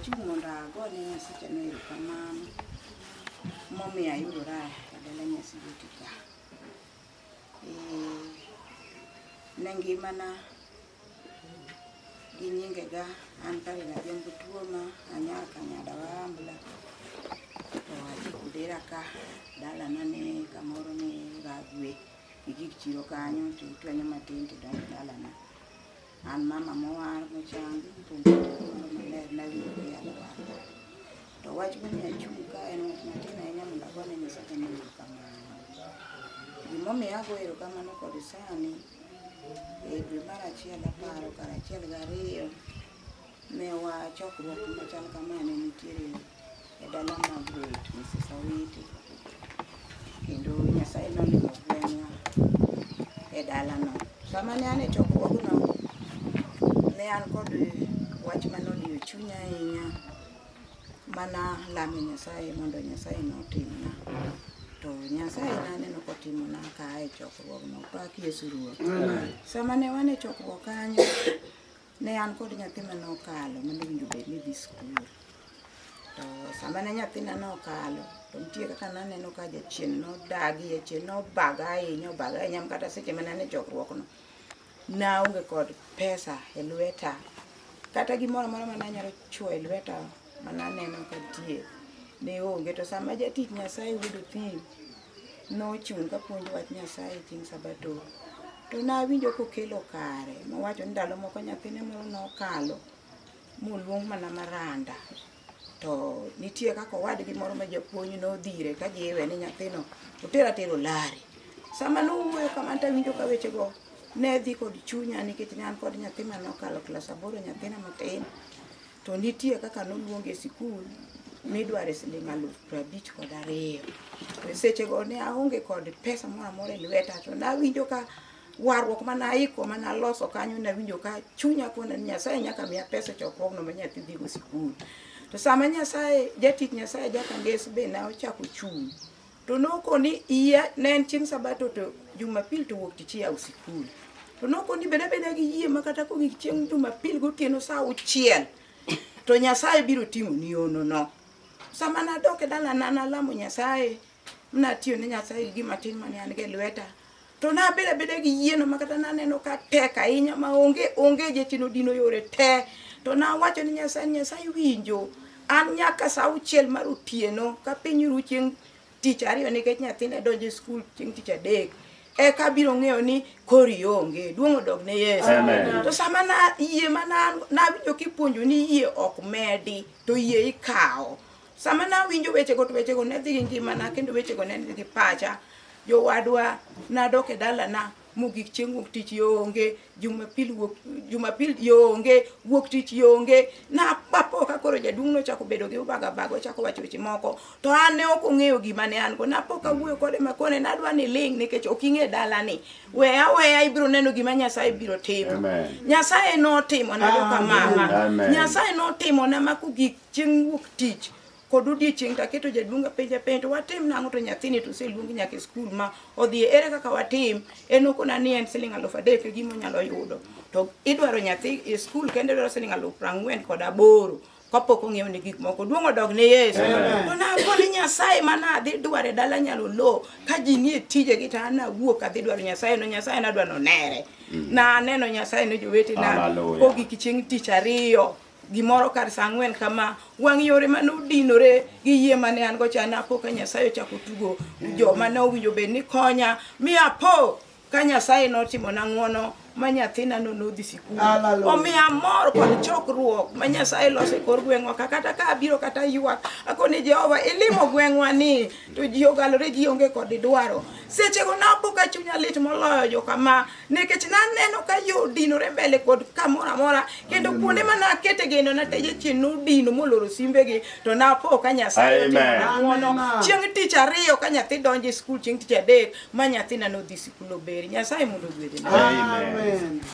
Achung' mondo agone Nyasacha no erokamano momiyo ayudora e dala Nyasiboti ka. Eh, ne ngimana gi nyingega an Karina Adhiambo Tuoma, anyar Kanyada Wambla to adhi Kudera ka dalana ni kamoro ni Ragwe igik chiro kanyo to itwenyo matin to idonjo dalana. An mama mowar mochangi mopong' gi teko moro maler nawinjo kiyalo warruok. To wach momiyo achung' ka en wach matin ahinya mondo agone Nyasacha ni erokamano. Gimomiyo ago erokamano kod sani e dwe mar achiel aparo kar achiel gariyo ne wa chokruok machal kama ne nitiere e dala Margaret Mrs. Owiti kendo Nyasaye nolimo gweng'wa e dalano. Sama ne an e chokruogno, ne an kod wach mane odiyo chunya ahinya mana lamo Nyasaye mondo Nyasaye notimna. To Nyasaye naneno kotimona ka e chokruogno. Pak Yesu Ruoth. Sama ne wan e chokruok kanyo, Ne an kod nyathi mane okalo mane owinjo bed ni dhi skul. To sama ne nyathina nokalo, to nitie kaka naneno ka jachien nodagi, jachien nobaga ahinya, obaga ahinya kata seche mane an e chokruokno, naonge kod pesa e lweta. Kata gimoro amora mane anyalo chuo e lweta mane aneno ka nitie ne onge. To sama jatich Nyasaye wuod Othim nochung' ka puonjo wach Nyasaye chieng' Sabato, to nawinjo kokelo kare mowacho ni ndalo moko nyathine moro nokalo moluong mana Maranda to nitie kaka owadgi moro ma japuonj nodhire ka jiwe ni nyathino oter atera olari. Sama nowuoyo kamano tawinjo ka wechego ne dhi kod chunya nikech ne an kod nyathi mane okalo klas aboro nyathina matin To nitie kaka noluonge e sikul midware siling 52,000. To e sechego ne aonge kod pesa moro amora e lweta to nawinjo ka warruok mane aiko mane aloso kanyo nawinjo ka chunya kona ni Nyasaye nyaka miya pesa e chokruogno ma nyathi dhigo sikul. To sama Nyasaye jatich Nyasaye Jakanges be ne ochako chung' to nokoni iya ne en chieng' sabato to jumapil to wuok tich iyawo sikul to nokoni bed abeda gi yie ma kata kogik chieng' jumapil gotieno sa auchiel to nyasaye biro timo ni honono sama nadok e dalana nalamo nyasaye natiyo ne nyasaye gi gima tin mane an go e lweta to nabedo abeda gi yieno ma kata naneno ka tek ahinya ma onge onge jachien odino yore te to nawacho ni nyasaye nyasaye winjo an nyaka sa auchiel mar otieno ka piny ru chieng' tich ariyo nikech nyathina donjo e skul chieng' tich adek eka abiro ng'eyo ni kori onge duong' odog ne Yesu Amen. to sama na yie ma na- nawinjo kipuonjo ni yie ok medi to yie ikawo Sama nawinjo wechego to wechego ne dhi gi ngimana kendo wechego ne dhi gi pacha. Jowadwa nadok e dalana mogik chieng' wuok tich yoonge, Jumapil wuok Jumapil yoonge, wuok tich yoonge. Napo ka koro jaduong' nochako bedo gi ubaga baga ochako wacho weche moko to an ne ok ong'eyo gima ne an go. Napo ka wuoyo kode makone nadwa ni iling' nikech ok ing'e dalani. Weya aweya ibiro neno gima Nyasaye biro timo. Amen. Nyasaye notimona joka mama. Amen. Nyasaye notimona ma kogik Chieng' wuok tich kod odiechieng' to aketo jaduong' apenja penjo to watim nang'o to nyathini to oseluongi nyaka e skul ma odhiye ere kaka watim en okona ni en siling 3,000 e gima onyalo yudo to idwaro nyathi e skul kende idwaro siling 48,000 kapok ong'iew ne gik moko duong' odog ne Yesu to nakone Nyasaye mana adhi dware dala nyalo lo ka ji nie tijegi to an awuok adhi dwaro Nyasaye no Nyasaye nadwa nonere na aneno Nyasaye ne jowetena kogik chieng' tich ariyo gimoro kar saa ang'wen kama wang' yore mane odinore gi yie mane an go cha napo ka Nyasaye ochako tugo joma ne owinjo bed ni konya mi apo ka Nyasaye notimona ng'wono ma nyathina no nodhi sikul. Omiyo amor kod chokruok ma Nyasaye loso e kor gweng'wa ka kata ka abiro kata ywak akoni Jehova ilimo gweng'wa ni to ji ogalore ji onge kod dwaro. Sechego napo ka chunya lit moloyo jokama nikech naneno ka yo odinore mbele kod kamoro amora kendo kuonde ma nakete geno na te jachien nodino moloro simbegi to napo ka Nyasaye otimona ng'wono chieng' tich ariyo ka nyathi donjo e skul chieng' tich adek ma nyathina nodhi sikul oberi Nyasaye mondo ogwedhna. Amen.